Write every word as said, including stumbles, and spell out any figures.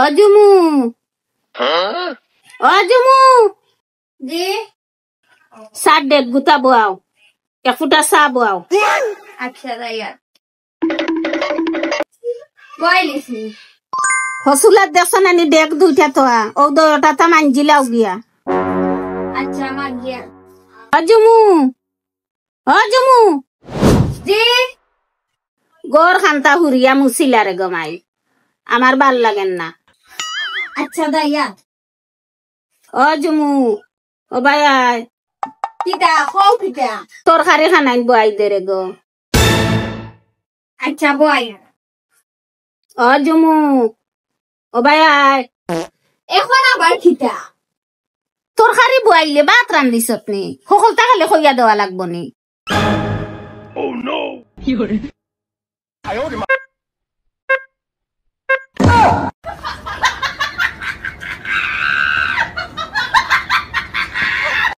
ও জুমু, ও জুমু, জি। চা ডেগ গুতা বওয়াও, এক ফুটা চা বওয়াও। আচ্ছা, যাইয়া। বওয়াইলিছি। হসুলাত দেখছো না নি ডেগ দুইটা থোয়া, অউ দুইটা তা মাঞ্জিলাও গিয়া। আচ্ছা, মাঞ্জিয়া। ও জুমু, ও জুমু। জি। ঘর খান্তা হুরিয়া মুছিলা রে গো মাই, আমার ভালা লাগের না। আচ্ছা, যাইয়া। ও জুমু, ও বাই আয়। কিতা, কও কিতা? তরকারি খানাইন বওয়াই দে রে গো। আচ্ছা, বওয়াই। ও জুমু, ও বাই আয়। অখন আবার কিতা? তরকারি বওয়াইলে ভাত রান্ধিছত নি? হকলতা খালি কইয়া দেওয়া লাগবো নি?